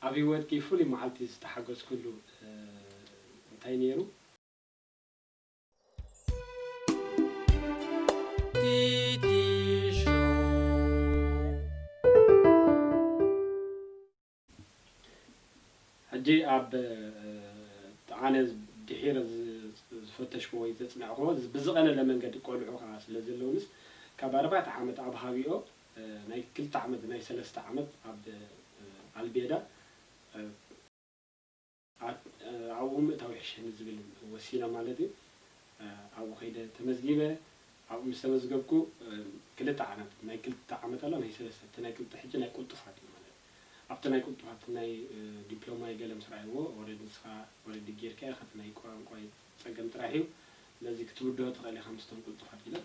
ኣብ ህይወትኪ ፍሉይ መዓልቲ ዝተሓጎስክሉ፣ እ፣ እንታይ ነይሩ? ሕጂ ኣብ፣ እ፣ ኣነ ድሒረ ዝ-፣ ዝፈተሽኩዎ ወይ ዘጽናዕኩዎ፣ ዝ-፣ ብዝቐለለ መንገዲ ቆልዑ ከኣ ስለ ዘለውንስ፣ ካብ ኣርባዕተ ዓመት ኣብ ሃቢኦ፣ እ፣ ናይ ክልተ ዓመት፣ ናይ ሰለስተ ዓመት ኣብ፣ እ፣ ኣልቤዳ፣ እ፣ ኣ-፣ እ፣ ኣብኡ ምእታው ይሕሸኒ ዝብል ወሲነ ማለት እዩ። እ፣ ኣብኡ ከይደ ተመዝጊበ፣ ኣብኡ ምስ ተመዝገብኩ፣ እ፣ ክልተ ዓመት፣ ናይ ክልተ ዓመት ኣሎ፣ ናይ ሰለስተ፣ እቲ ናይ ክልተ ሕጂ ናይ ቅልጡፋት እዩ ማለት እዩ። ኣብቲ ናይ ቅልጡፋት ናይ፣ እ፣ ዲፕሎማ ገለ ምስ ረኣይዎ፣ ኦልሬዲ ንስኻ ኦልሬዲ ጌርካ ኢኻ፣ እቲ ናይ ቋንቋ ጸገም ጥራሕ እዩ። ስለዚ ክትውድኦ ትኽእል ኢኻ ምስቶም ቅልጡፋት ኢለ።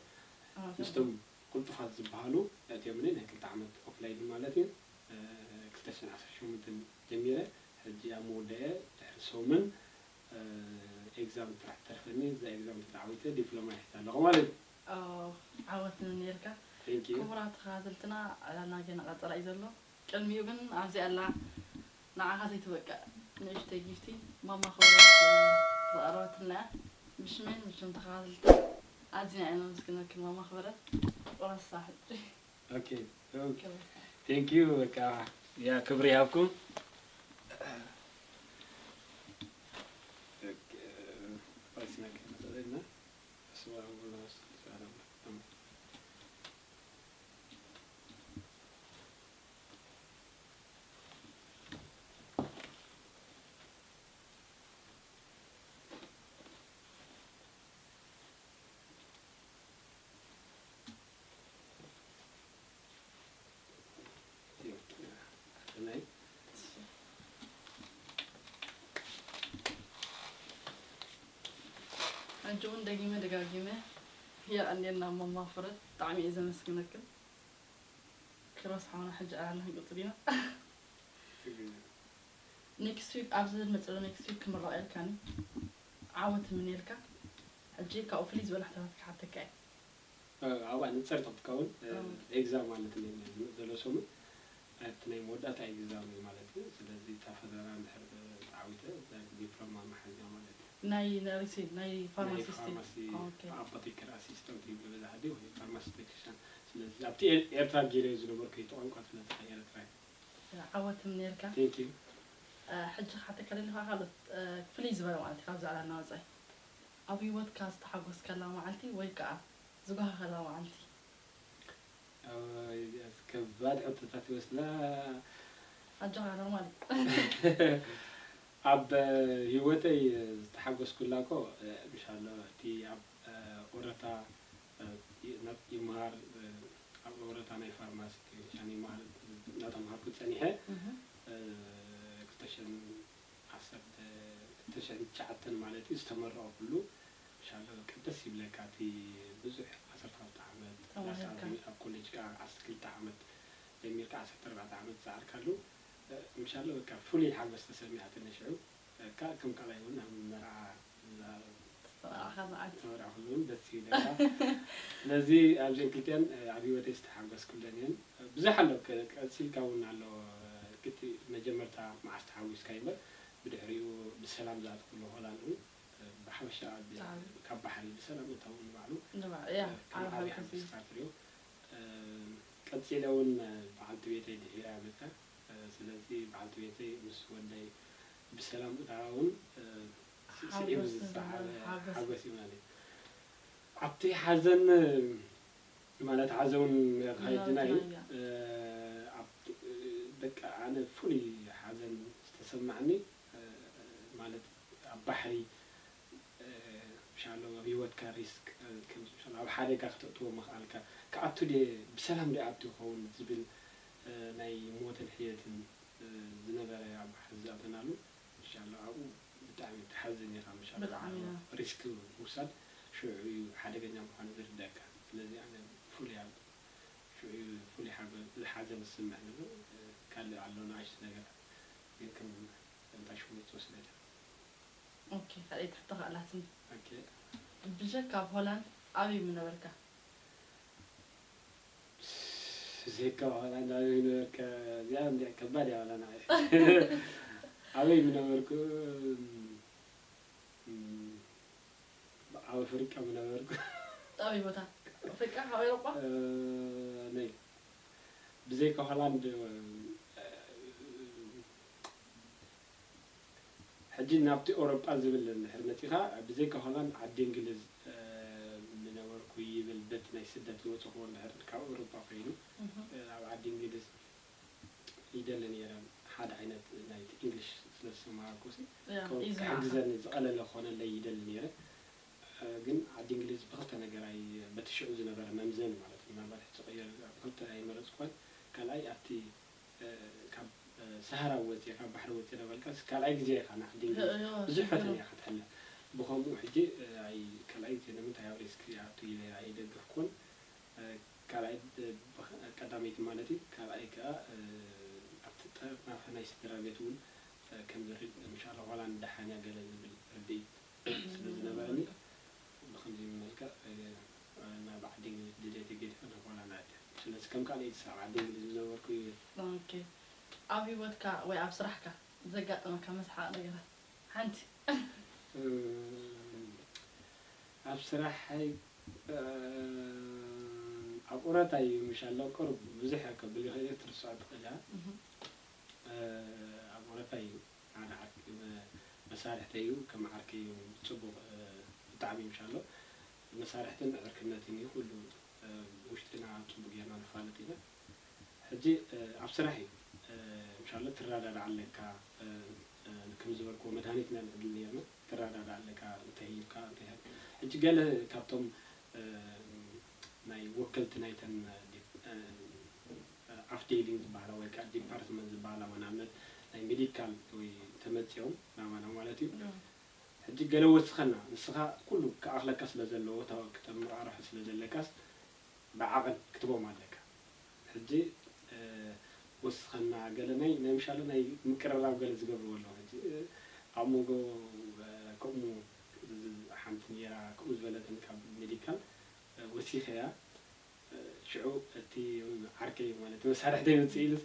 ኣዎ፣ ምስቶም ቅልጡፋት ዝበሃሉ ኣእትዮምኒ፣ ናይ ክልተ ዓመት ኦፍላይን ማለት እዩ። እ፣ ክልተ ሽሕን ዓሰርተ ሸሞንተን ጀሚረ፣ ሕጂ ኣብ መወዳእያ ድሕሪ ሰሙን፣ እ፣ ኤግዛም ጥራሕ ትተርፈኒ፣ እዛ ኤግዛም ተተዓዊተ ዲፕሎማ ይሕዝ ኣለኹ ማለት እዩ። ኦ፣ ዓወት ንብለካ። Thank you። ክቡራት ተኸታተልትና፣ ዕላልና ገና ቀጸላ እዩ ዘሎ። ቅድሚኡ ግን ኣብዚ ኣላ፣ ንዓኻ ዘይትበቅዕ ንእሽተይ ጊፍቲ ማማ ክብረት ዝቐረበትና እያ። ብሽመይን ብሽም ተኸታተልቲ ኣዚና ኢና ነመስግነኪ ማማ ክብረት። ቁረሳ ሕጂ። ኦኬ፣ ኦኬ። ክብረት። Thank you፣ በቃ፣ ያ፣ ክብሪ ይሃብኩም። ኦኬ፣ ራስና ከይንኽእል ኢና። ስዋ፣ ቡና፣ ስዋ፣ ሕጂ እውን ደጊመ ደጋጊመ የቐንየልና ማማ ክብረት፣ ብጣዕሚ እየ ዘመስግነክን። ኪሮስ ሓውና፣ ሕጂ ዕላልና ክንቅጽል ኢና። ኔክስት ዊክ፣ ኣብዚ ዝመጽእ ዘሎ ኔክስት ዊክ ክምረቕ ኢልካኒ፣ ዓወት እምነየልካ። ሕጂ ካብኡ ፍልይ ዝበለ ሕቶታት ክሓተካ እየ። እ፣ ኣብኣ ንጽርቲ ክትከውን፣ እ፣ እ። ኤግዛም ማለት እዩ፣ ዝመጽእ ዘሎ ሰሙን እቲ ናይ መወዳእታ ኤግዛም እዩ ማለት እዩ። ስለዚ እታ ፈተና እንድሕር፣ እ፣ ተዓዊተ፣ እዛ ዲፕሎማ መሓዝ እያ ማለት እዩ። ናይ ነርሲ፣ ናይ ናይ ፋርማሲስት እዩ። ፋርማሲ፣ ኦኬ። ኣፖቴከር ኣሲስታንት ይብሉ በዛ ዓዲ፣ ወይ ፋርማሲ ቴክኒሻን። ስለዚ ኣብቲ ኤር-፣ ኤርትራ ገይረዮ ዝነበርኩ እዩ፣ እቲ ቋንቋ ስለ ዝተቐየረ ጥራይ። ዓወት እምነየልካ። Thank you። እ፣ ሕጂ ክሓተካ ደሊኻ ካልኦት፣ እ፣ ፍልይ ዝበለ ማለት እዩ፣ ካብዚ ዕላልና ወጻኢ። ኣብ ህይወትካ ዝተሓጎስካላ መዓልቲ ወይ ከኣ ዝጓሃኻላ መዓልቲ? ኣይ፣ እዚኣስ ከባድ ሕቶታት ይመስላ። ኣጆኻ፣ ኖርማል እዩ። ኣብ ህይወተይ ዝተሓጎስኩላ እኮ፣ ምሻሎ፣ እቲ ኣብ ኦረታ፣ ይ-፣ ናብ ይመሃር፣ ኣብ ኦረታ ናይ ፋርማሲ ቴክኒሻን ይመሃር እናተምሃርኩ ጸኒሐ፣ እህ። ክልተ ሽሕን ዓሰርተ፣ ክልተ ሽሕን ትሽዓተን ማለት እዩ፣ ዝተመረቕኩሉ። ምሻሎ በቃ ደስ ይብለካ፣ እቲ ብዙሕ ዓሰርተ ክልተ ዓመት፣ ፕላስ ኣብ፣ ተማሂርካ። ኣብ ኮሌጅ ከኣ ዓሰርተ ክልተ ዓመት ጀሚርካ ዓሰርተ ኣርባዕተ ዓመት ዝዓርካሉ፣ ምሻሎ በቃ ፍሉይ ሓጎስ ተሰሚዓትኒ ሽዑ። በቃ ከም ካልኣይ እውን ኣብ መርዓ ዝተመርዓኻ መዓልቲ። ዝተመርዓኹሉ እውን ደስ ይብለካ። ስለዚ ኣብዘን ክልቲኣን ኣብ ህይወተይ ዝተሓጎስኩለን እየን። ብዙሕ ኣሎ፣ ቀ-፣ ቀጺልካ እውን ኣሎ። እቲ መጀመርታ መዓስ ተሓጒስካ እምበር፣ ብድሕሪኡ ብሰላም ዝኣተኹሉ ሆላንድ እውን፣ እ፣ ብሓፈሻ ብ-፣ ዓቢ። ካብ ባሕሪ ብሰላም ምእታው ንባዕሉ፣ ንባዕ-፣ ያ፣ እ፣ ከም ዓቢ ዓቢ ሓጎስ እዩ። ሓጎስካ ትሪኦ። እ፣ ቀጺለ እውን፣ እ፣ በዓልቲ ቤተይ ድሒራ እያ መጺኣ። እ፣ ስለዚ በዓልቲ ቤተይ ምስ ወደይ ብሰላም ምእታዋ እውን፣ እ፣ ስ-፣ ስዒቡ ሓጎስ ዝሰዓበ ንዝበሃል ሓጎስ። ሓጎስ እዩ ማለት እዩ። ኣብቲ ሓዘን፣ እ፣ ማለት ሓዘን ኣካይድና እዩ። ናውትና እያ። እ፣ ኣብ፣ እ፣ በቃ ኣነ ፍሉይ ሓዘን ዝተሰማዕኒ፣ እ፣ ማለት ኣብ ባሕሪ፣ እ፣ ምሻሎ ኣብ ህይወትካ ሪስክ፣ እ፣ ከም ምሻሎ ኣብ ሓደጋ ክተእትዎ ምኽኣልካ፣ ክኣቱ ድየ፣ ብሰላም ድየ ኣቱ ይኸውን ዝብል፣ እ፣ ናይ ሞትን ሕየትን፣ እ፣ ዝነበረ ኣብ ባሕሪ ዝኣተናሉ። ምሻሎ ኣብኡ ብጣዕሚ ትሓዝን ኢኻ፣ ምሻሎ ብጣዕሚ ባዕሉ ኢና። ሪስክ ምውሳድ ሽዑ እዩ ሓደገኛ ምዃኑ ዝርደኣካ። ስለዚ ኣነ ፍሉይ ኣብ ሽዑ እዩ ፍሉይ ሓበ-፣ ሓዘን ዝስምዕ ነይሩ። ካልእ ኣሎ ንኣሽቱ ነገራት፣ ግን ከም እንታይ ሽሙ ይትወስደት። ኦኬ፣ ካልኣይቲ ሕቶ ከኣላትኒ። ኦኬ። ብጀካ ኣብ ሆላንድ ኣበይ ምነበርካ? ብዘይካ ሆላንድ ኣበይ ምነበርካ? እዚኣ እንዲያ ከባድ እያ ዋላ ንዓይ። ኣበይ ምነበርኩ? እም፣ ኣብ ኣፍሪቃ ምነበርኩ። ኣበይ ቦታ? ኣፍሪቃ? ኣብ ኤውሮጳ? እ፣ ነይ። ብዘይካ ሆላንድ፣ እ፣ ሕጂ ናብቲ ኤውሮጳ ዝብል እንድሕር መጺኻ፣ ብዘይካ ሆላንድ ዓዲ እንግሊዝ፣ እ፣ ምነበርኩ ይብል፣ በቲ ናይ ስደት ዝወጸኽዎ እንድሕር ካብ ኤውሮጳ ኮይኑ፣ እህ። እ፣ ኣብ ዓዲ እንግሊዝ ይደሊ ነይረ። ሓደ ዓይነት ናይ እንግሊሽ ስለ ዝተማሃርኩ ሲ፣ ያው፣ ከም እዩ ዝመሃር። ክሕግዘኒ ዝቐለለ ክኾነለይ ይደሊ ነይረ። እ፣ ግን ዓዲ እንግሊዝ ብኽልተ ነገር ኣይ-፣ በቲ ሽዑ ዝነበረ መምዘኒ ማለት እዩ። ምናልባት ሕጂ ቀየር፣ ክልተ ኣይመረጽኩን። ካልኣይ ኣብቲ፣ እ፣ ካብ፣ እ፣ ሰሃራ ወፂኣ፣ ካብ ባሕሪ ወፂኣ ነበልካስ ካልኣይ ግዜ ኢኻ ንዓዲ እንግሊዝ። እዮ፣ ብዙሕ ትክክል። ፈተነ ኢኻ ትሕለፍ። ብኸምኡ ሕጂ፣ እ፣ ኣይ-፣ ካልኣይ ግዜ ንምንታይ ኣብ ሪስክ ይኣቱ ኢለ ኣይደገፍኩን። እ፣ ካልኣይ፣ እ፣ ብኸ-፣ ቀዳመይቲ ማለት እዩ። ካልኣይ ከኣ፣ እ፣ ኣብቲ ጠርናፈ ናይ ስድራ ቤት እውን፣ እ፣ ከም ዝርኢ፣ ምሻላ ሆላንድ ደሓን እያ ገለ ዝብል ርድኢት ስለ ዝነበረኒ፣ ብኸምዚ መልክዕ፣ እ፣ ናብ ዓዲ እንግሊዝ ድሌተይ ገዲፈ ናብ ሆላንድ ኣትየ። ስለዚ ከም ካልኣይቲ ሳብ ዓዲ እንግሊዝ ዝነበርኩ እዩ። ኦኬ። ኣብ ህይወትካ ወይ ኣብ ስራሕካ ዘጋጠመካ መስሓቕ ነገራት ሓንቲ? እ፣ ኣብ ስራሐይ፣ እ፣ ኣብ ቁረታ እዩ ምሻሎ ቁሩብ ብዙሕ ከብል ይኽእል እየ፣ ክትርስዖ ትኽእል እያ። እህ። እ፣ ኣብ ቁረታ እዩ ሓደ ዓርኪ፣ መ-፣ መሳርሕተይ እዩ፣ ከም ዓርከይ እዩ፣ ጽቡቕ፣ እ፣ ብጣዕሚ ምሻሎ መሳርሕትን ዕርክነትን እዩ፣ ኩሉ፣ እ፣ ውሽጥና ጽቡቕ ጌርና ንፋለጥ ኢና። ሕጂ፣ እ፣ ኣብ ስራሕ እዩ፣ እ፣ ምሻሎ ትረዳዳእ ኣለካ፣ እ፣ እ፣ ከም ዝበልክዎ መድሃኒት ኢና ንዕድል ነይርና፣ ትረዳዳእ ኣለካ፣ እንተ ሂብካ፣ እንተ ሂብ-፣ ሕጂ ገለ ካብቶም፣ እ፣ ናይ ወከልቲ ናይተን፣ እ፣ ዲ-፣ እ፣ ኣፍ ዴሊንግ ዝበሃላ ወይ ከዓ ዲፓርትመንት ዝበሃላ፣ ንኣብነት ናይ ሜዲካል ወይ ተመፅኦም ናባና ማለት እዩ። እም። ሕጂ ገለ ወስኸና፣ ንስኻ ኩሉ ክኣኽለካ ስለ ዘለዎ፣ ተ-፣ ክተመራርሖ ስለ ዘለካስ ብዓቐን ክትቦም ኣለካ። ሕጂ፣ እ፣ ወስኸና ገለ ናይ፣ ናይ ምሻሎ ናይ ምቅርራብ ገለ ዝገብርዎ ኣለዉ። ሕጂ፣ እ፣ ኣብ መንጎ፣ እ፣ ከምኡ ዝ-፣ ሓንቲ ነይራ፣ ከምኡ ዝበለትን ካብ ሜዲካል፣ እ፣ ወሲኸያ። ሽዑ እቲ ዓርከይ ማለት መሳርሕተይ መፅእ ኢሉስ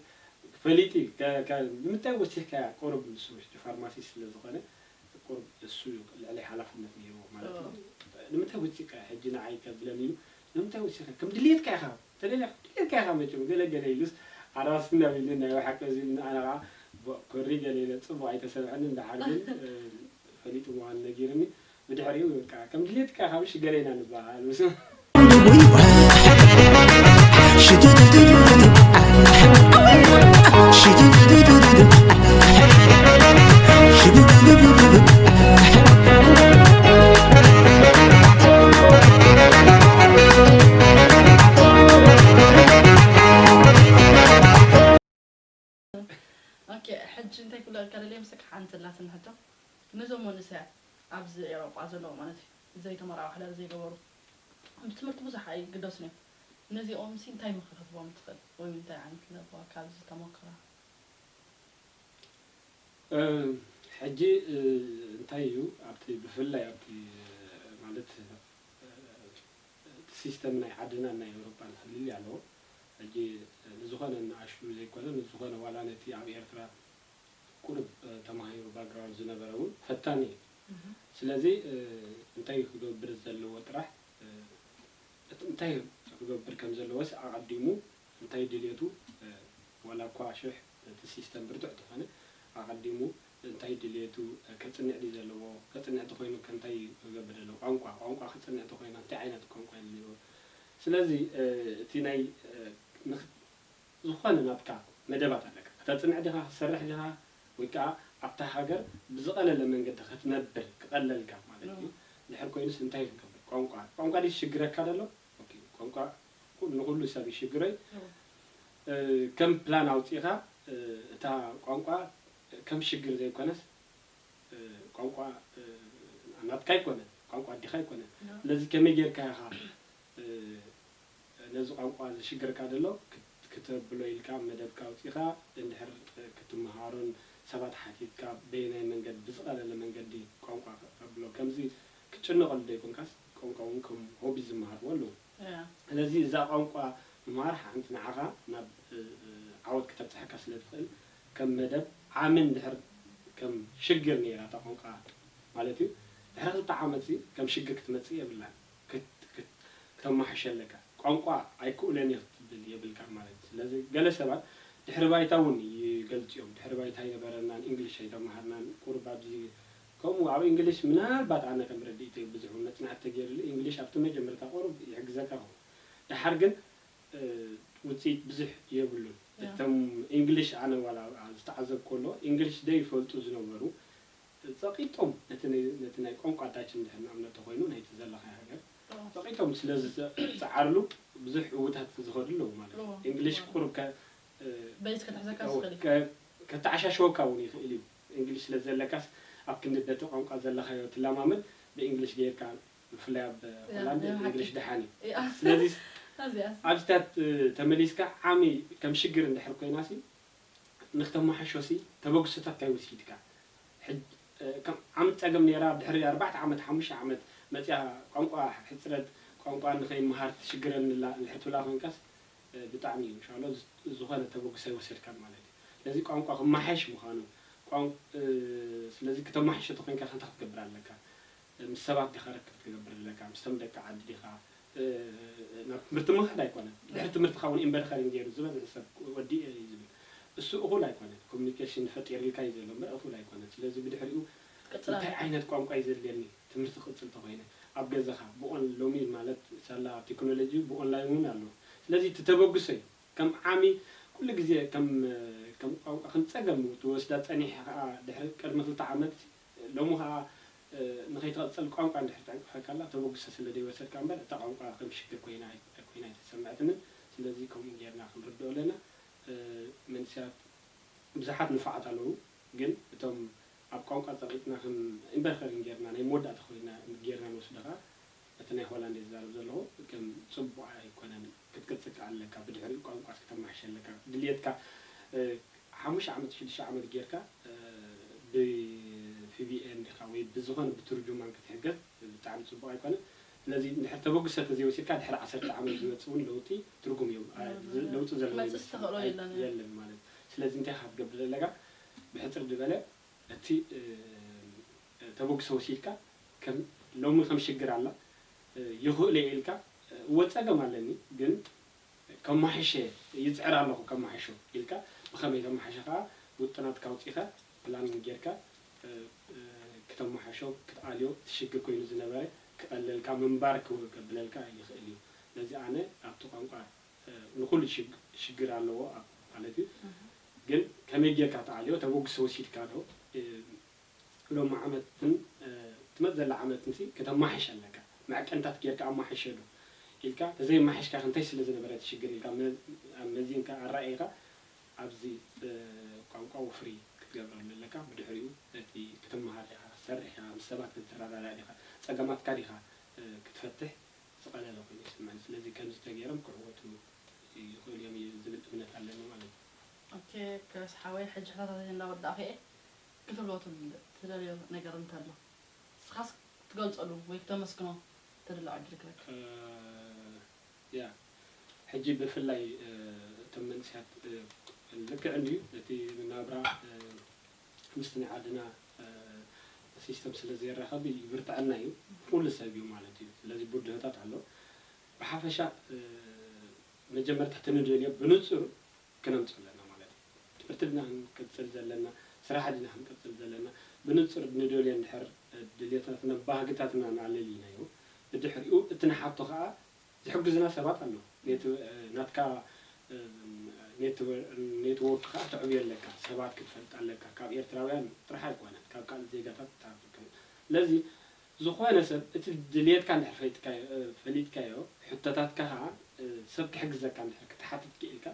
ፈሊጡ እዩ። ከ-፣ ከ-፣ ንምንታይ ወሲኽካያ? ቁሩብ ንሱ ውሽጢ ፋርማሲስት ስለ ዝኾነ ቁሩብ እሱ እዩ ልዕሊ ሓላፍነት ነይርዎ ማለት እዩ። ኦ። ንምንታይ ወሲኽካያ? ሕጂ ንዓይ ከብለኒ ኢሉ ንምንታይ ወሲኽካ? ከም ድልየትካ ኢኻ፣ ተደልያ ከም ድልየትካ ኢኻ መቸም ገለ ገለ ኢሉስ ኣራስና ኢሉ ናይ ብሓቂ እዚ ኢሉ ኣነ ኸዓ ብ-፣ ኮሪ ገለ ኢለ ፅቡቕ ኣይተሰምዐንን። ደሓር ግን፣ እ፣ ፈሊጡ ምዃኑ ነጊርኒ። ብድሕሪኡ በቃ ከም ድሌትካ ካብ ሽገር ኢና ንበሃል ምስ ኦኬ፣ ሕጂ እንታይ ክብለካ ደልየ፣ ምስክ ሓንቲ ኣላትኒ ሕቶ። ነዞም መንእሰያት ኣብዚ ኤውሮጳ ዘለዉ ማለት እዩ፣ ዘይተመርዓዉ፣ ሓዳር ዘይገበሩ፣ ብትምህርቲ ብዙሕ ኣይግደሱን እዮም። ነዚኦም ሲ እንታይ ምኽሪ ክትቦም ትኽእል? ወይ እንታይ ዓይነት ለበዋ ካብዚ ተመክሮ? እ፣ ሕጂ፣ እ፣ እንታይ እዩ ኣብቲ፣ ብፍላይ ኣብቲ፣ እ፣ ማለት፣ እ፣ እቲ ሲስተም ናይ ዓድናን ናይ ኤውሮጳን ፍልልይ ኣለዎ። ሕጂ፣ እ፣ ንዝኾነ ንኣሽቱ ዘይኮነ፣ ንዝኾነ ዋላ ነቲ ኣብ ኤርትራ ቁሩብ፣ እ፣ ተማሂሩ ባክግራውንድ ዝነበረ እውን ፈታኒ እዩ። እህ። ስለዚ፣ እ፣ እንታይ ክገብር ዘለዎ ጥራሕ፣ እ፣ እቲ እንታይ ክገብር ከም ዘለዎስ ኣቐዲሙ እንታይ ድልየቱ፣ እ፣ ዋላ እኳ ሽሕ እቲ ሲስተም ብርቱዕ እንተኾነ፣ ኣቐዲሙ እንታይ ድልየቱ፣ እ፣ ከጽንዕ ድዩ ዘለዎ፣ ከጽንዕ እንተኾይኑ ከ እንታይ ክገብር ኣለዎ? ቋንቋ፣ ቋንቋ ክጽንዕ እንተኾይኑ እንታይ ዓይነት ቋንቋ የድልዮ? ስለዚ፣ እ፣ እቲ ናይ፣ እ፣ ንኽ-፣ ዝኾነ ናትካ መደባት ኣለካ። ክተጽንዕ ዲኻ፣ ክትሰርሕ ዲኻ፣ ወይ ከኣ ኣብታ ሃገር ብዝቐለለ መንገዲ ክትነብር ክቐለልካ ማለት እዩ። እም። ድሕር ኮይኑስ እንታይ ክንገብር? ቋንቋ፣ ቋንቋ ድዩ ዝሽግረካ ደሎ? ኦኬ፣ ቋንቋ ኩ-፣ ንኹሉ ሰብ ይሽግሮ እዩ። እም። እ፣ ከም ፕላን ኣውጺእኻ፣ እ፣ እታ ቋንቋ ከም ሽግር ዘይኮነስ፣ እ፣ ቋንቋ፣ እ፣ ናትካ ኣይኮነን፣ ቋንቋ ኣዴኻ ኣይኮነን። እም። ስለዚ ከመይ ጌርካ ኢኻ፣ እ፣ ነዚ ቋንቋ ዝሽግረካ ደሎ ክት-፣ ክተብሎ ኢልካ መደብካ ኣውጺእካ እንድሕር ክትመሃሮን ሰባት ሓቲትካ በየናይ መንገዲ ብዝቐለለ መንገዲ ቋንቋ ከብሎ ከምዚ ክትጭነቐሉ ዘይኮንካስ ቋንቋ እውን ከም ሆቢ ዝመሃርዎ ኣለዉ። እያ። ስለዚ እዛ ቋንቋ ምምሃር ሓንቲ ንዓኻ ናብ ዓወት ክተብፅሐካ ስለ ትኽእል ከም መደብ ዓሚ እንድሕር ከም ሽግር ነይራ እታ ቋንቋ ማለት እዩ። ድሕሪ ክልተ ዓመት ሲ ከም ሽግር ክትመፅእ የብላን። ክተማሕሸ ኣለካ። ቋንቋ ኣይክእሎን እየ ክትብል የብልካን ማለት እዩ። ስለዚ ገለ ሰባት ድሕሪ ባይታ እውን ይገልፁ እዮም። ድሕሪ ባይታ ኣይነበረናን፣ እንግሊሽ ኣይተማሃርናን፣ ቁሩብ ኣብዚ ከምኡ ኣብ እንግሊሽ ምናልባት ኣነ ከም ርድኢተይ ብዙሕ እውን መፅናዕቲ ተገይሩሉ እንግሊሽ ኣብቲ መጀመርታ ቁሩብ ይሕግዘካ ይኸውን። ደሓር ግን ውፅኢት ብዙሕ የብሉን። እቶም እንግሊሽ ኣነ ዋላ ዝተዓዘብኩ ከሎ እንግሊሽ ዘይፈልጡ ዝነበሩ ፀቒጦም ነቲ ናይ ቋንቋታችን ድሕር ንኣብነት ተኮይኑ ናይቲ ዘለኻዮ ሃገር ፀቒጦም ስለ ዝፀዓርሉ ብዙሕ እውታት ዝኸዱ ኣለዉ ማለት እዩ። እንግሊሽ ቁሩብ ከተዓሻሽወካ እውን ይኽእል እዩ። እንግሊሽ ስለ ዘለካስ ኣብ ክንዲ በቲ ቋንቋ ዘለኻዮ ትለማመድ ብእንግሊሽ ገይርካ ብፍላይ ኣብ ሆላንድ እንግሊሽ ደሓን እዩ። ስለዚ ኣብዚታት ተመሊስካ ዓሚ ከም ሽግር እንድሕር ኮይና ሲ ንክተመሓሾ ሲ ተበግሶታት እንታይ ወሲድካ? ዓሚ ጸገም ነይራ ድሕሪ ኣርባዕተ ዓመት ሓሙሽተ ዓመት መጽያ ቋንቋ ሕጽረት ቋንቋ ንኸይመሃር ትሽግረኒ ኣላ እንድሕር ትብላ ኮይንካስ ብጣዕሚ እዩ እንሻሎ ዝኾነ ተበግሶ ኣይወሰድካን ማለት እዩ። ስለዚ ቋንቋ ክመሓየሽ ምዃኑ ስለዚ ክተመሓሾ ተኮይንካ ከ እንታይ ክትገብር ኣለካ? ምስ ሰባት ዲኻ ርክብ ትገብር ዘለካ? ምስቶም ደቂ ዓዲ ዲኻ? ናብ ትምህርቲ ምኻድ ኣይኮነን። ድሕሪ ትምህርትኻ እውን ኢምበርኸሪን ገይሩ ዝበዝሕ ሰብ ወዲኤ እዩ ዝብል። እሱ እኹል ኣይኮነን። ኮሚኒኬሽን ፈጢርልካ እዩ ዘሎ እምበር እኹል ኣይኮነን። ስለዚ ብድሕሪኡ እንታይ ዓይነት ቋንቋ እዩ ዘድልየኒ ትምህርቲ ክቕጽል ተኾይነ ኣብ ገዛኻ ብኦን ሎሚ ማለት ሳላ ቴክኖሎጂ ብኦንላይን እውን ኣሎ። ስለዚ እቲ ተበግሶ እዩ። ከም ዓሚ ኩሉ ግዜ ከም ከም ቋንቋ ከም ጸገም ትወስዳ ጸኒሐ ከኣ ድሕሪ ቅድሚ ክልተ ዓመት ሎሚ ከኣ ንኸይትቐጽል ቋንቋ እንድሕር ትዕንቅፈካ ኣላ ተበግሶ ስለ ዘይወሰድካ እምበር እታ ቋንቋ ከም ሽግር ኮይና ኣይ- ኮይና ኣይተሰምዐትንን። ስለዚ ከምኡ ጌርና ክንርድኦ ኣለና። መንእሰያት ብዙሓት ንፉዓት ኣለዉ፣ ግን እቶም ኣብ ቋንቋ ጸቒጥና ከም ኢምበርኸሪን ጌርና ናይ መወዳእታ ኮይና ጌርና ንወስዶ ከኣ እቲ ናይ ሆላንድ እየ ዝዛረብ ዘለኹ ከም ጽቡቕ ኣይኮነን። ክትቅጽል ከኣ ኣለካ፣ ብድሕሪኡ ቋንቋ ከተማሕሽ ኣለካ። ድልየትካ ሓሙሽተ ዓመት ሽዱሽተ ዓመት ጌርካ ብ ቪ ፒ ኤን ዲኻ ወይ ብዝኾነ ብትርጁማን ክትሕገዝ ብጣዕሚ ጽቡቕ ኣይኮነን። ስለዚ እንድሕር ተበግሶ ተዘይወሲድካ ድሕሪ ዓሰርተ ዓመት ዝመጽእ እውን ለውጢ ትርጉም የብ- ለውጢ ዘለዎ ይመስል የለን ማለት እዩ። ስለዚ እንታይ ኢኻ ክትገብር ዘለካ? ብሕጽር ዝበለ እቲ ተበግሶ ወሲድካ ከም ሎሚ ከም ሽግር ኣላ ይኽእሎ እየ ኢልካ እወ ጸገም ኣለኒ ግን ከማሕሸ ይጽዕር ኣለኹ ከማሕሾ ኢልካ ብኸመይ ከማሕሸ ከኣ ውጥናትካ ኣውጺእካ ፕላን ጌርካ ክተማሓሾ ክትኣልዮ እቲ ሽግር ኮይኑ ዝነበረ ክቐለልካ ምንባር ክብለልካ ይኽእል እዩ። ስለዚ ኣነ ኣብቲ ቋንቋ ንኹሉ ሽግር ኣለዎ ማለት እዩ። ግን ከመይ ጌርካ ትኣልዮ ተበግሶ ወሲድካ ዶ ሎሚ ዓመትን ትመጽእ ዘላ ዓመትን ሲ ከተማሕሽ ኣለካ። መዐቀንታት ጌርካ ኣማሕሸ ዶ ኢልካ ተዘይማሕሽካ እንታይ ስለ ዝነበረ እቲ ሽግር ኢልካ መዚንካ ኣራኢኻ ኣብዚ ቋንቋ ወፍሪ ክትገብረሉ ኣለካ። ብድሕሪኡ ነቲ ክትመሃር ዲኻ፣ ክትሰርሕ ዲኻ፣ ምስ ሰባት ክትረዳዳእ ዲኻ፣ ጸገማትካ ዲኻ ክትፈትሕ ዝቐለለ ኮይኑ ይስምዐኒ። ስለዚ ከምዚ ተገይሮም ክዕወቱ ይኽእሉ እዮም ዝብል እምነት ኣለኒ ማለት እዩ። ኦኬ፣ ክረስ ሓወይ፣ ሕጂ ሕታታተይ እንዳወዳእኹ እየ። ክትብሎ ትደልዮ ነገር እንተሎ፣ ንስኻስ ክትገልጸሉ ወይ ክተመስግኖ ትደልዮ ዕድል ክበካ። ያ፣ ሕጂ ብፍላይ እቶም መንእሰያት ልክዕ እንድዩ፣ እቲ ናብራ ምስቲ ናይ ዓድና ሲስተም ስለ ዘይራኸብ ይብርትዐና እዩ፣ ኩሉ ሰብ እዩ ማለት እዩ። ስለዚ ብድሆታት ኣሎ። ብሓፈሻ መጀመርታ እቲ ንደልዮ ብንጹር ክነምጽኦ ኣለና ማለት እዩ። ትምህርቲ ድና ክንቅጽል ዘለና፣ ስራሕ ድና ክንቅጽል ዘለና፣ ብንጹር ንደልዮ እንድሕር ድልየታትና ባህግታትና ንኣለልይናዮ፣ ብድሕሪኡ እቲ ንሓቶ ከኣ ዝሕግዙና ሰባት ኣለዉ። ናትካ ኔትወርክ ከኣ ተዕብዮ ኣለካ፣ ሰባት ክትፈልጥ ኣለካ፣ ካብ ኤርትራውያን ጥራሕ ኣይኮነን፣ ካብ ካልእ ዜጋታት ክትሓፍር ከ ስለዚ ዝኾነ ሰብ እቲ ድልየትካ እንድሕር ፈሊጥካዮ፣ ሕቶታትካ ከኣ ሰብ ክሕግዘካ እንድሕር ክትሓትት ክኢልካ፣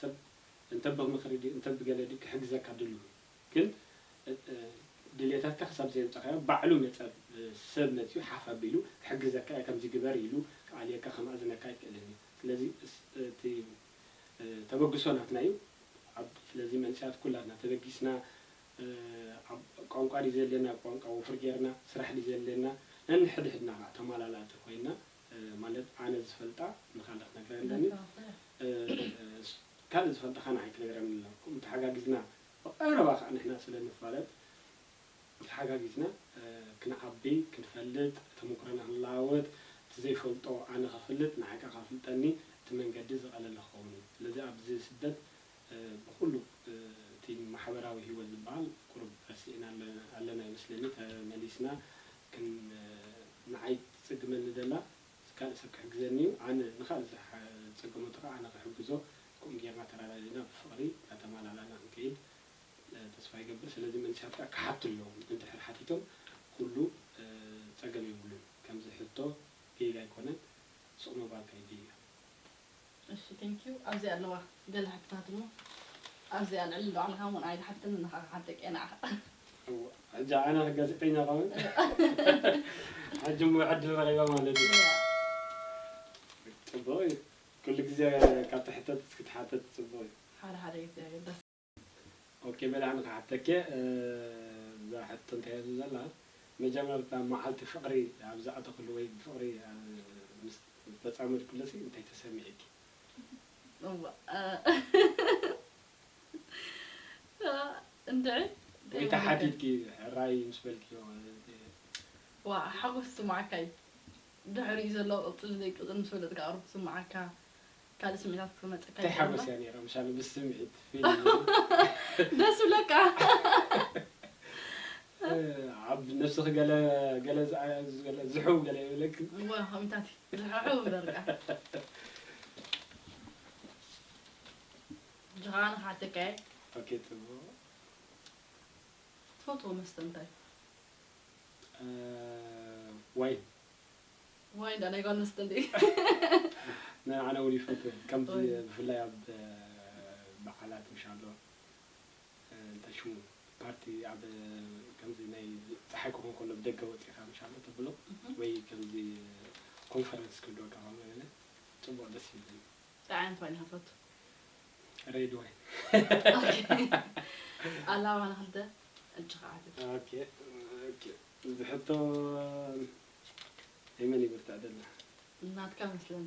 ሰብ እንተ ብምኽሪ ድዩ እንተ ብገለ ድዩ ክሕግዘካ ድሉው እዩ። ግን ድልየታትካ ክሳብ ዘየምጻኻዮ ባዕሉ መጸ ሰብ መጺኡ ሓፍ ኣቢሉ ክሕግዘካ እየ ከምዚ ግበር ኢሉ ክኣልየካ ከማእዝነካ ኣይክእልን እዩ። ስለዚ እቲ ተበግሶ ናትና እዩ። ስለዚ መንእሰያት ኩላትና ተበጊስና ኣብ ቋንቋ ድዩ ዘድልየና ኣብ ቋንቋ ወፍር ጌርና ስራሕ ድዩ ዘድልየና ነንሕድሕድና ከዓ ተማላላእቲ ኮይንና ማለት ኣነ ዝፈልጣ ንኻልእ ክነግራ ኣለኒ። ካልእ ዝፈልጣ ኸኣ ንዓይ ክነግረኒ ኣለዎ። ከምኡ ተሓጋጊዝና ብቐረባ ኸኣ ንሕና ስለ ንፋለጥ፣ ተሓጋጊዝና ክንዓቢ፣ ክንፈልጥ፣ ተመኩሮና ክንለዋወጥ፣ እቲ ዘይፈልጦ ኣነ ከፍልጥ፣ ንዓይ ከኣ ከፍልጠኒ እቲ መንገዲ ዝቐለለ ክኸውን እዩ። ስለዚ ኣብዚ ስደት ብኹሉ እቲ ማሕበራዊ ህይወት ዝበሃል ቁሩብ ረሲዕና ኣለና ይመስለኒ። ተመሊስና ክን ንዓይ ትጽግመኒ ደላ ካልእ ሰብ ክሕግዘኒ እዩ፣ ኣነ ንኻልእ ዝጸገመቶ ከኣ ኣነ ክሕግዞ፣ ከምኡ ጌርና ተረዳዲእና ብፍቕሪ እናተማላላእና ክንከይድ ተስፋ ይገብር። ስለዚ መንእሰያት ከኣ ክሓቱ ኣለዎም፣ እንድሕር ሓቲቶም ኩሉ ጸገም የብሉን። ከምዚ ሕቶ ጌጋ ኣይኮነን፣ ስቕ ምባል ከኣ ጌጋ። እሺ፣ thank you። ኣብዚኣ ኣለዋ ገለ ሕቶታት እሞ ኣብዚኣ ልዕሊ ዶ ኣንኻ እሞ ንዓይ ዝሓተኒ ንኻ ክሓተኪ እየ ንዓኻ። እዋ፣ ሕጂ ኣነ ጋዜጠኛ ኸውን? ሕጂ እሞ ዕድል ረኺባ ማለት እዩ። ጽቡቕ እዩ። ኩሉ ግዜ ካብ ትሕተት ክትሓተት ጽቡቕ እዩ። ሓደ ሓደ ግዜ ኣገዳሲ። ኦኬ፣ በል ኣነ ክሓተኪ። እዛ ሕቶ እንታይ እያ ዘላ? መጀመርታ መዓልቲ ፍቕሪ ኣብ ዝኣተኽሉ ወይ ብፍቕሪ ምስ ዝተጻመድክሉሲ እንታይ ተሰሚዕኪ? እዋ፣ እ፣ እንድዒ፣ እንታይ ወይ ይብሉ? ተሓቲትኪ ሕራይ ምስ በልክዮ ማለት እዩ። ዋ፣ ሓጎስ ዝስምዓካ እዩ። ድሕሪኡ ዘሎ ቅጽልን ዘይቅጽልን ምስ ፈለጥካ ቅሩብ ዝስምዓካ ካልእ ስምዒታት ክመጸካ እንታይ ይኽእል ሓጎስ እምበር። እያ ነይራ? ምሻሉ ምስ ስምዒት ፊልም ደስ ይብለካ። ኣብ ነብስኺ ገለ ገለ ዝኣ- ገለ ዝሕው ገለ ይብለኪ። እዋ፣ ከምታት እዩ። ዝሕሕው ይብለካ። ሕጂ ኸኣ ንኽሓተካ እየ። ኦኬ፣ ጽቡቕ። ትፈትዎ መስተ እንታይ እዩ? እ፣ ዋይን። ዋይን ዳ ናይ ጓል ኣንስተይቲ። ናይ ኣነ እውን ይፈትዎ። ከምዚ ዋይን። ብፍላይ ኣብ በዓላት ምሻሎ፣ እ፣ እንታይ ሽሙ፣ ፓርቲ ኣብ ከምዚ ናይ ጸሓይ ክኾን ከሎ ብደገ ወጺኻ ምሻሎ ተብሎ እህ። ወይ ከምዚ ኮንፈረንስ ክህልወካ ከሎ ገለ ጽቡቕ ደስ ይብለኒ። እንታይ ዓይነት ዋይን ኢኻ ትፈቱ? ሬድ ዋይን። ኦኬ። ኣላባ ንኽልተ ዕጭ ከዓ ትብል። ኦኬ፣ ኦኬ። እዚ ሕቶ ናይ መን ይብርትዕ ደላ? ናትካ መስለኒ።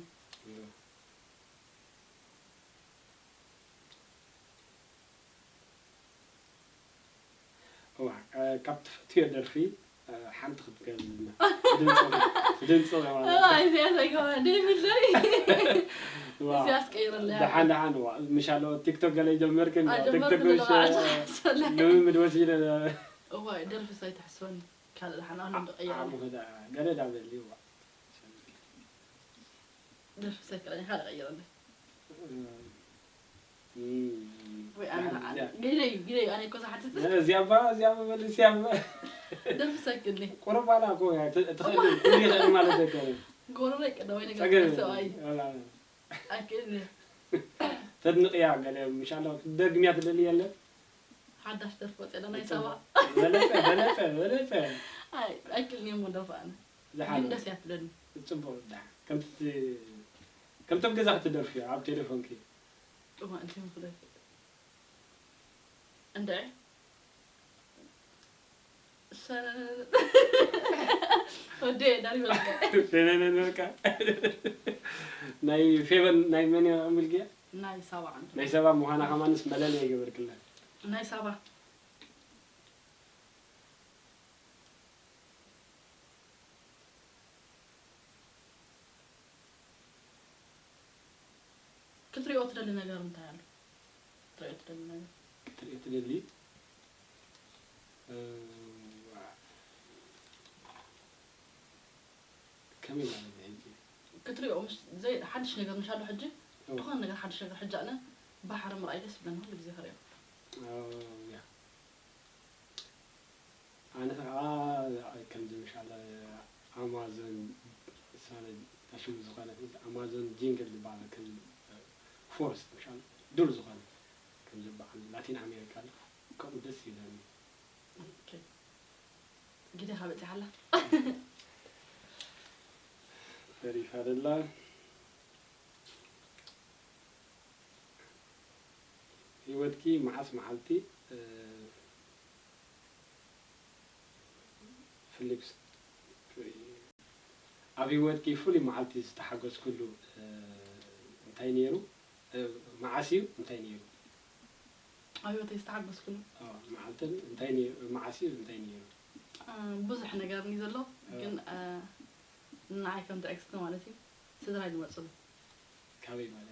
እዋ፣ ካብ ትፈትዮ ደርፊ ሓንቲ ክትገብርልና። ትድንፅቕ፣ ትድንፅቕ ማለት እዩ። እዚኣ ዘይገባ ደይ ብለይ። እዋ፣ እዚኣስ ቀይርለያ። ደሓን ደሓን፣ እዋ፣ ምሻሎ ቲክቶክ ገለ ይጀመርክን፣ ኣይጀመርኩን ቲክቶክ ዘለኹ፣ ምሽ-፣ ኣይተሓስበለይ። ልምምድ ወሲደ። እዋ፣ ደርፊ ኣይተሕስበኒ። ካልእ ደሓን ኣሎ እንዶ ቀይረለይ። ዓሙ ኸዳ ገለ ዳበል ይዋ። ደርፊ ኣይክእልን፣ ካልእ ቀይረለይ። እም፣ ወይ ኣነ ደሓን ከዓ እዚኣ። ገለ እዩ፣ ገለ እዩ፣ ኣነ እኮ ዝሓትት። እዚኣ እባ፣ እዚኣ እባ መልስ እያ እባ። ደርፊ ኣይክእልን። ቁሩብ ባላ እኮ እያ፣ ት-፣ ትኽእል፣ ኩሉ ይኽእል ማለት ኣይኮነን። ጎረሮ ይቅዳ ወይ ነገር ጸገም ሰብኣይ። የብሉን። ኣይክእልን። ተድንቕያ ገለ፣ ምሻሎ ክትደግምያ ትደሊ የለ? ሓዳሽ ደርፊ ወፂኣ ናይ ሳባ። በለጸ፣ በለጸ፣ በለጸ። ኣይ፣ ኣይክእልን እየ እሞ ደርፊ ኣነ። ዝሓለ። ግን ደስ እያ ትብለኒ። ጽቡቕ፣ ደሓን። ከምቲ፣ ከምቶም ገዛ ክትደርፍዮ ኣብ ቴሌፎንኪ። ጥማ እንትን ክደርፊ። እንድዒ። ሰ-፣ ወዲ ዳሪ በቃ። ደነነነካ። ናይ ፌቨን፣ ናይ መን እያ ኣምልክያ? ናይ ሳባ ዓንቱ። ናይ ሰባ ምዃና ከማንስ መለለይ ይገበርክለን። ናይ ሳባ። ክትሪኦ ትደሊ ነገር እንታይ ኣሎ? ክትሪኦ ትደሊ ነገር? ክትርኢ ትደሊ? እ፣ ከመይ ማለት እዩ ሕጂ? ክትሪኦ፣ ምስ ዘይ-፣ ሓድሽ ነገር ምሽ ኣሎ ሕጂ? እው። ዝኾነ ነገር ሓድሽ ነገር ሕጂ ኣነ ባሕሪ ምርኣይ ደስ ይብለኒ፣ ኩሉ ግዜ ክሪኦ። እው፣ ያ። ኣነ ኸዓ ከምዚ ምሻለ ኣማዞን፣ ሳነ ሽሙ ዝኾነ ኣማዞን ጂንግል ዝበሃል ከም ፎረስት ምሻለ ዱር ዝኾነ ከምዚ በዓል ላቲን ኣሜሪካ ኣሎ። ከምኡ ደስ ይብለኒ። ኦኬ። ግዴኻ በጺሓ ኣላ። ተሪፋ ደላ። ህይወትኪ መዓስ መዓልቲ፣ እ፣ ፍሊፕስ ትርኢ? ኣብ ህይወትኪ ፍሉይ መዓልቲ ዝተሓጎስክሉ እንታይ ነይሩ? መዓስ እዩ? እንታይ ነይሩ? ኣብ ህይወተይ ዝተሓጎስክሉ መዓልትን እንታይ ነይሩ? መዓስ እዩ? እንታይ ነይሩ? ብዙሕ ነገር እዩ ዘሎ፣ ግን ንዓይ ከም ትዕግስቲ ማለት እዩ። ስድራይ ዝመፅሉ ካበይ ማለት?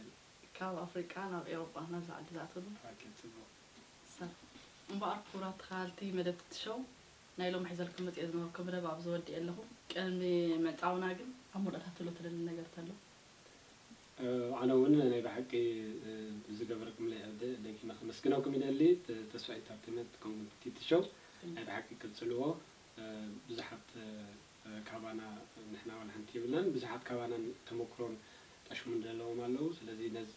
ካብ ኣፍሪቃ ናብ ኤውሮጳ ናብዚ ዓዲ ዝኣተሉ። ጽቡቅ። እምበኣር ክቡራት ተኸታተልቲ መደብ ትትሸው፣ ናይ ሎም ሒዘልኩም መፅየ ዝነበርኩ መደብ ኣብዚ ወዲኤ ኣለኹ። ቅድሚ ምዕፃውና ግን ኣብ መወዳእታ ትብሎ ትደሊ ነገር ተሎ? ኣነ እውን ናይ ብሓቂ ብዝገበርኩምለይ ደጊመ ከመስግነኩም ይደሊ። ተስፋ ኢንተርቴንመንት ከምኡ ትትሸው ናይ ብሓቂ ቅፅልዎ። ብዙሓት ካባና ንሕና ዋላ ሓንቲ የብልናን፣ ብዙሓት ካባና ተመክሮን ጠሽሙን ዘለዎም ኣለዉ። ስለዚ ነዚ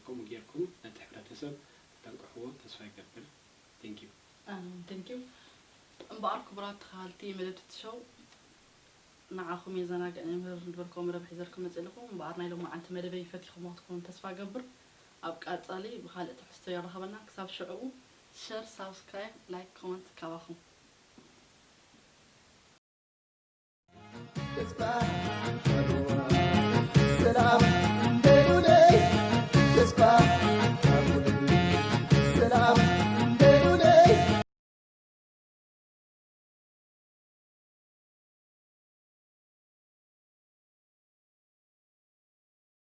ከምኡ ጌርኩም ነቲ ሕብረተሰብ ክተንቅሕዎ ተስፋ ይገብር። Thank you። Thank you። እምበኣር ክቡራት ተኸታተልቲ መደብ ትትሸው ንዓኹም የዘናግዕ ንምህር ዝበልክዎ መደብ ሒዘልኩም መፅእ ኣለኹ። እምበኣር ናይ ሎማዓንቲ መደበይ ፈቲኹሞ ክትኮኑ ተስፋ ገብር። ኣብ ቀፃሊ ብካልእ ትሕዝቶ የራኸበና። ክሳብ ሽዕኡ ሸር፣ ሳብስክራይብ፣ ላይክ፣ ኮመንት ካባኹም። ተስፋ